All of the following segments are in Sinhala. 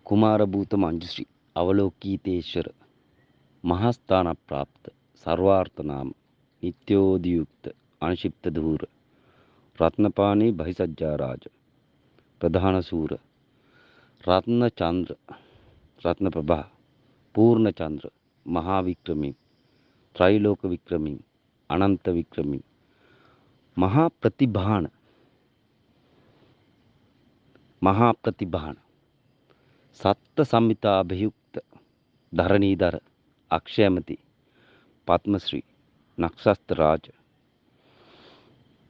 කුමාර භූත මංජුශ්‍රී අවලෝකීතේශ්වර මහස්ථාන ප්‍රාප්ත සර්වාර්ථ නාම නිත්‍යෝදියුක්ත අංශිප්ත ධූර රත්නපාණී බහිසජ්ජා රාජ ප්‍රධාන සූර රත්න චන්ද්‍ර රත්න ප්‍රභා පූර්ණ චන්ද්‍ර මහා වික්‍රමී ත්‍රිලෝක වික්‍රමී අනන්ත වික්‍රමී මහා ප්‍රතිභාන මහා ප්‍රතිභාන සත්ත සම්මිතාභියුක්ත ධරණීධර අක්ෂයමති පද්මශ්‍රී නක්ෂත්‍ර රාජ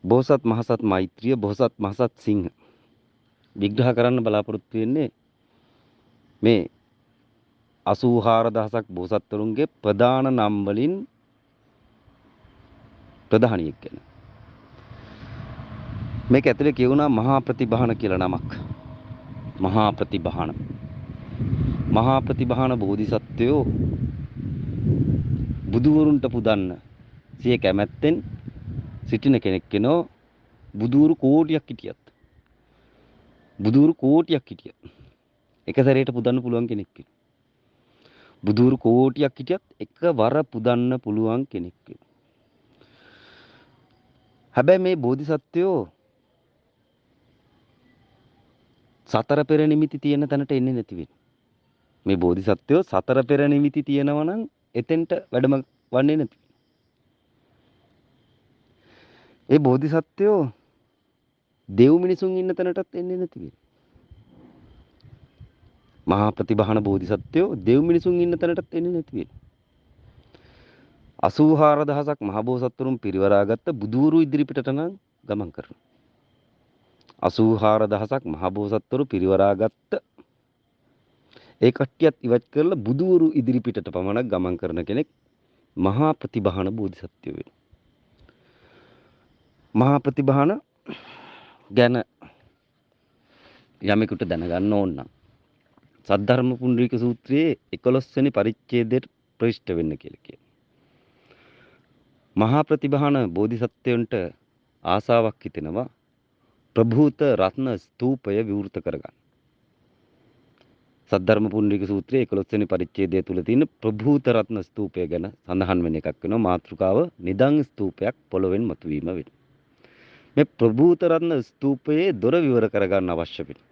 බෝසත් මහසත් මෛත්‍රිය බෝසත් මහසත් සිංහ විග්‍රහ කරන්න බලාපොරොත්තු වෙන්නේ මේ 84000ක් බෝසත්වරුන්ගේ ප්‍රධාන නම් වලින් ප්‍රධානියෙක් ගැන. මේක ඇතුලේ කියුණා මහා ප්‍රතිභාන කියලා නමක්. මහා ප්‍රතිභාන. මහා ප්‍රතිභාන බෝධිසත්වයෝ බුදුවරුන්ට පුදන්න සිය කැමැත්තෙන් සිටින කෙනෙක් වෙනෝ. බුදුවරු කෝටියක් හිටියත් බුදුවරු කෝටියක් හිටියත් එක සැරේට පුදන්න පුළුවන් කෙනෙක් වෙනවා. බුදුවරු කෝටියක් හිටියත් එකවර පුදන්න පුළුවන් කෙනෙක් වෙනවා. හැබැයි මේ බෝධිසත්වයෝ සතර පෙර නිමිති තියෙන තැනට එන්නේ නැති වෙනවා. මේ බෝධිසත්වයෝ සතර පෙර නිමිති තියෙනවා නම් එතෙන්ට වැඩම වන්නේ නැති. ඒ බෝධිසත්වයෝ දෙව් මිනිසුන් ඉන්න තැනටත් එන්නේ නැති වෙනවා. මහා ප්‍රතිභාන බෝධිසත්වයෝ දෙව් මිනිසුන් ඉන්න තැනටත් එන්නේ නැති වෙනවා. 84000ක් මහ බෝසත්වරුන් පිරිවරාගත්ත බුදුවරු ඉදිරිපිටට නම් ගමන් කරනවා. 84000ක් මහ බෝසත්වරු පිරිවරාගත්ත ඒ කට්ටියත් ඉවත් කරලා බුදුවරු ඉදිරිපිටට පමණක් ගමන් කරන කෙනෙක් මහා ප්‍රතිභාන බෝධිසත්වයෝ වෙනවා. මහා ප්‍රතිභාන ගැන යමෙකුට දැනගන්න ඕන නම් සද්ධර්ම පුණ්ඩරීක සූත්‍රයේ 11 වෙනි පරිච්ඡේදයට ප්‍රවිෂ්ඨ වෙන්න කියලා කියනවා. මහා ප්‍රතිභාන බෝධිසත්වයන්ට ආසාවක් හිතෙනවා ප්‍රභූත රත්න ස්තූපය විවෘත කරගන්න. සද්ධර්ම පුණ්ඩරීක සූත්‍රයේ 11 වෙනි පරිච්ඡේදය තුල තියෙන ප්‍රභූත රත්න ස්තූපය ගැන සඳහන් වෙන එකක් වෙනවා. මාතෘකාව නිදන් ස්තූපයක් පොළවෙන් මතුවීම වෙනවා. මේ ප්‍රභූත රත්න ස්තූපයේ දොර විවර කරගන්න අවශ්‍ය වෙනවා.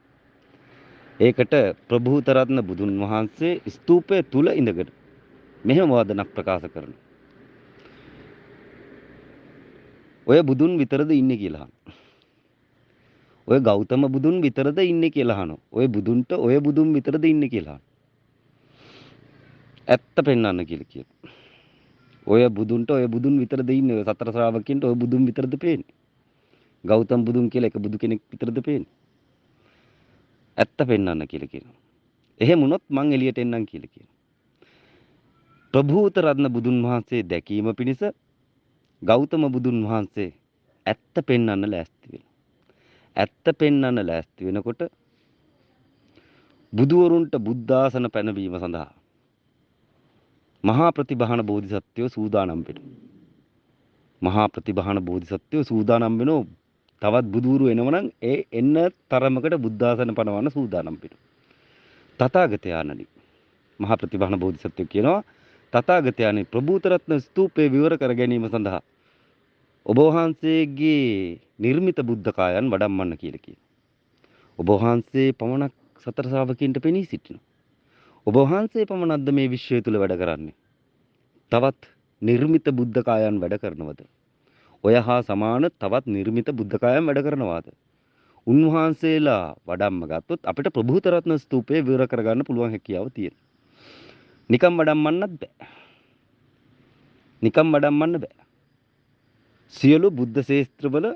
ඒකට ප්‍රභූත රත්න බුදුන් වහන්සේ ස්තූපය තුල ඉඳගෙන මෙහෙම වදනක් ප්‍රකාශ කරනවා. ඔය බුදුන් විතරද ඉන්නේ කියලා අහනවා. ඔය ගෞතම බුදුන් විතරද ඉන්නේ කියලා අහනවා. ඔය බුදුන්ට ඔය බුදුන් විතරද ඉන්නේ කියලා අහනවා. ඇත්ත පෙන්වන්න කියලා කියනවා. ඔය බුදුන්ට ඔය බුදුන් විතරද ඉන්නේ? ඔය සතර ශ්‍රාවකයන්ට ඔය බුදුන් විතරද පේන්නේ? ගෞතම බුදුන් කියලා එක බුදු කෙනෙක් විතරද පේන්නේ? ඇත්ත පෙන්වන්න කියලා කියනවා. එහෙම වුණොත් මං එළියට එන්නම් කියලා කියනවා. ප්‍රභූත රත්න බුදුන් වහන්සේ දැකීම පිණිස ගෞතම බුදුන් වහන්සේ ඇත්ත පෙන්වන්න ලෑස්ති වෙනවා. ඇත්ත පෙන්වන්න ලෑස්ති වෙනකොට බුදුවරුන්ට බුද්ධාසන පැනවීම සඳහා මහා ප්‍රතිභාන බෝධිසත්වයෝ සූදානම් වෙනවා. මහා ප්‍රතිභාන බෝධිසත්වයෝ සූදානම් වෙනෝ. තවත් බුදුවරු එනවනම් ඒ එන්න තරමකට බුද්ධාසන පනවන්න සූදානම් වෙනවා. තථාගතයාණනි මහා ප්‍රතිභාන බෝධිසත්වයෝ කියනවා, තථාගතයාණනි ප්‍රභූත රත්න ස්තූපය විවර කර ගැනීම සඳහා ඔබ වහන්සේගේ නිර්මිත බුද්ධ කායන් වඩම්මන්න කියලා කියනවා. ඔබ වහන්සේ පමණක් සතර ශ්‍රාවකීන්ට පෙනී සිටිනවා. ඔබ වහන්සේ පමණක්ද මේ විශ්වය තුල වැඩ කරන්නේ? තවත් නිර්මිත බුද්ධ කායන් වැඩ කරනවද? ඔය හා සමාන තවත් නිර්මිත බුද්ධ කායන් වැඩ කරනවාද? උන්වහන්සේලා වඩම්ම ගත්තොත් අපිට ප්‍රභූත රත්න ස්තූපය විවර කරගන්න පුළුවන් හැකියාව තියෙනවා. නිකම් වඩම්මන්නත් බෑ. නිකම් වඩම්මන්න බෑ. සියලු බුද්ධ ශේස්ත්‍රවල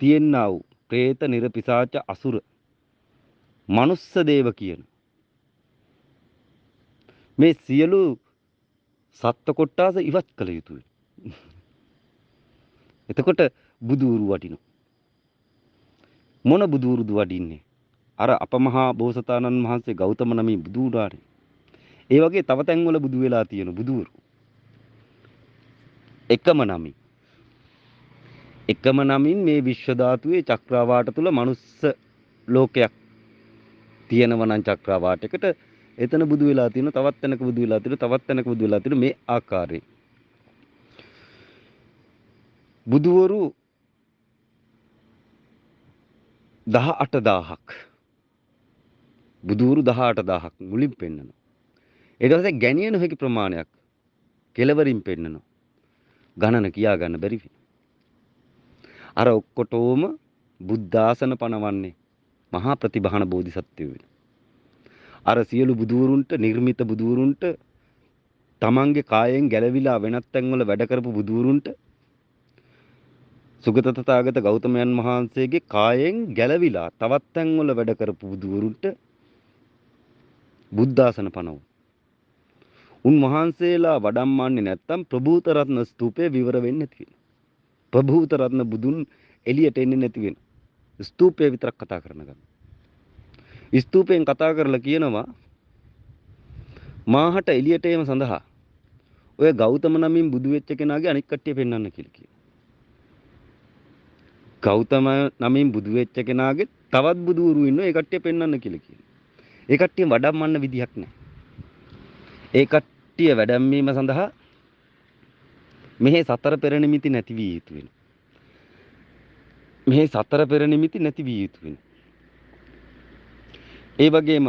තියෙනා වූ ප්‍රේත නිරපිසාච අසුර මනුස්ස දේව කියන මේ සියලු සත්ත්ව කොට්ටාස ඉවත් කළ යුතුයි. එතකොට බුදුවරු වටිනවා. මොන බුදුවරුද වටින්නේ? අර අපමහා බෝසතාණන් වහන්සේ ගෞතම නමින් බුදු වුණානේ. ඒ වගේ තව තැන්වල බුදු වෙලා තියෙන බුදුවරු. එකම නමින්. එකම නමින් මේ විශ්ව ධාතුවේ චක්‍රාවාට තුල මනුස්ස ලෝකයක් තියෙනවා නම් චක්‍රාවාටයකට එතන බුදු වෙලා තියෙනවා, තවත් තැනක බුදු වෙලා තියෙනවා, තවත් තැනක බුදු වෙලා තියෙනවා. මේ ආකාරයෙන් බුදුවරු 18000ක් බුදුවරු 18000ක් මුලින් පෙන්නනවා. ඊට පස්සේ ගැනිය නොහැකි ප්‍රමාණයක් කෙලවරින් පෙන්නනවා. ගණන කියා ගන්න බැරි වෙනවා. අර ඔක්කොටම බුද්ධාසන පනවන්නේ මහා ප්‍රතිභාන බෝධිසත්වයෝ වෙනවා. අර සියලු බුදුවරුන්ට, නිර්මිත බුදුවරුන්ට, තමන්ගේ කායෙන් ගැලවිලා වෙනත් තැන්වල වැඩ කරපු බුදුවරුන්ට, සුගත තථාගත ගෞතමයන් වහන්සේගේ කායෙන් ගැලවිලා තවත් තැන්වල වැඩ කරපු බුදුවරුන්ට බුද්ධාසන පනවන. උන්වහන්සේලා වඩම්මන්නේ නැත්තම් ප්‍රභූත රත්න ස්තූපය විවර වෙන්නේ නැති වෙනවා. ප්‍රභූත රත්න බුදුන් එළියට එන්නේ නැති වෙනවා. ස්තූපය විතරක් කතා කරන ගමන්. ස්තූපයෙන් කතා කරලා කියනවා මාහට එළියට ඒම සඳහා ඔය ගෞතම නමින් බුදු වෙච්ච කෙනාගේ අනික් කට්ටිය පෙන්වන්න කියලා කියනවා. ගෞතම නමින් බුදු වෙච්ච කෙනාගේ තවත් බුදුවරු ඉන්නවා, ඒ කට්ටිය පෙන්වන්න කියලා කියනවා. ඒ කට්ටිය වඩම්මන්න විදිහක් නැහැ. ඒ කට්ටිය වැඩම්වීම සඳහා මෙහි සතර පෙර නිමිති නැති විය යුතු වෙනවා. මෙහි සතර පෙර නිමිති නැති විය යුතු වෙනවා. ඒ වගේම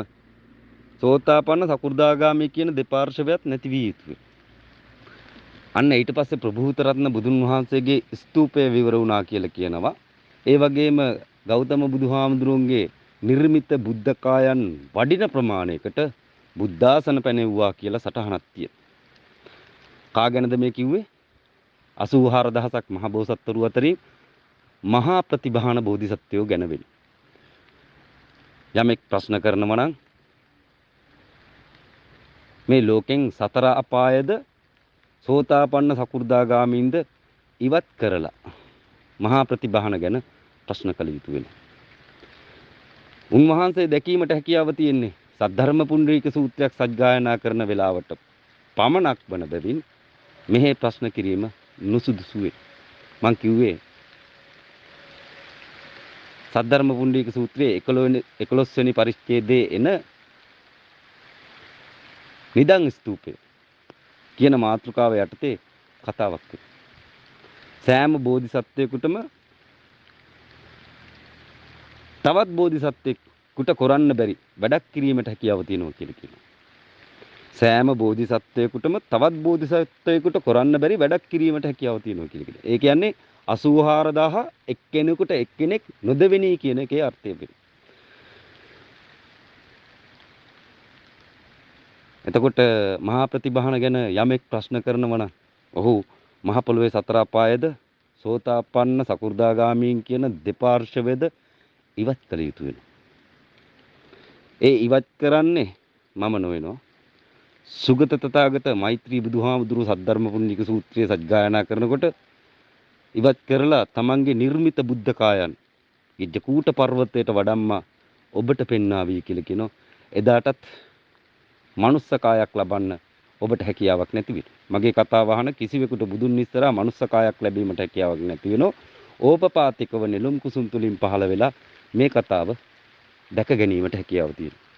සෝතාපන්න සකු르දාගාමී කියන දෙපාර්ශවයක් නැති විය යුතු වෙනවා. අන්න ඊට පස්සේ ප්‍රභූත රත්න බුදුන් වහන්සේගේ ස්තූපය විවර වුණා කියලා කියනවා. ඒ වගේම ගෞතම බුදුහාමුදුරුවන්ගේ නිර්මිත බුද්ධ කායන් වඩින ප්‍රමාණයකට බුද්ධාසන පැනෙව්වා කියලා සටහනක් තියෙනවා. කා ගැනද මේ කිව්වේ? 84000ක් මහ බෝසත්වරු අතරින් මහා ප්‍රතිභාන බෝධිසත්වයෝ ගැන වෙන්නේ. යමෙක් ප්‍රශ්න කරනවා නම් මේ ලෝකෙන් සතර අපායද සෝතාපන්න සකු르දාගාමීන්ද ඉවත් කරලා මහා ප්‍රතිභාන ගැන ප්‍රශ්න කළ යුතු වෙනවා. උන්වහන්සේ දැකීමට හැකියාව තියෙන්නේ සද්ධර්ම පුණ්ඩරීක සූත්‍රයක් සජ්ජායනා කරන වෙලාවට පමණක් වන බැවින් මෙහි ප්‍රශ්න කිරීම නුසුදුසු වේ. මං කිව්වේ සද්ධර්ම පුණ්ඩරීක සූත්‍රයේ 11 වෙනි පරිච්ඡේදයේ එන නිදන් ස්තූපය කියන මාතෘකාව යටතේ කතාවක් තියෙනවා. සෑම බෝධිසත්වයෙකුටම තවත් බෝධිසත්වෙකුට කරන්න බැරි වැඩක් කිරීමට හැකියාව තියෙනවා කියලා කියනවා. සෑම බෝධිසත්වයෙකුටම තවත් බෝධිසත්වයෙකුට කරන්න බැරි වැඩක් කිරීමට හැකියාව තියෙනවා කියලා කියනවා. ඒ කියන්නේ 84000 එක්කෙනෙකුට එක්කෙනෙක් නොදෙවෙනි කියන එකේ අර්ථය වෙනවා. එතකොට මහා ප්‍රතිභාන ගැන යමෙක් ප්‍රශ්න කරනවා නම් ඔහු මහ පොළොවේ සතර අපායද සෝතාපන්න සකු르දාගාමීන් කියන දෙපාර්ශවයද ඉවත් කළ යුතු වෙනවා. ඒ ඉවත් කරන්නේ මම නොවෙනවා. සුගත තථාගත මෛත්‍රී බුදුහාමුදුරුවෝ සද්ධර්ම පුණ්‍යික සූත්‍රය සජ්ජායනා කරනකොට ඉවත් කරලා තමන්ගේ නිර්මිත බුද්ධ කායන් ගිජ්ජකූට පර්වතයට වඩම්මා ඔබට පෙන්නාවි කියලා කියනවා. එදාටත් මනුස්ස කායක් ලබන්න ඔබට හැකියාවක් නැති වෙනවා. මගේ කතාව අහන කිසිවෙකුට බුදුන් ඉස්සරහා මනුස්ස කායක් ලැබීමට හැකියාවක් නැති වෙනවා. ඕපපාතිකව නෙළුම් කුසුම් තුලින් පහළ වෙලා මේ කතාව දැක ගැනීමට හැකියාව තියෙනවා.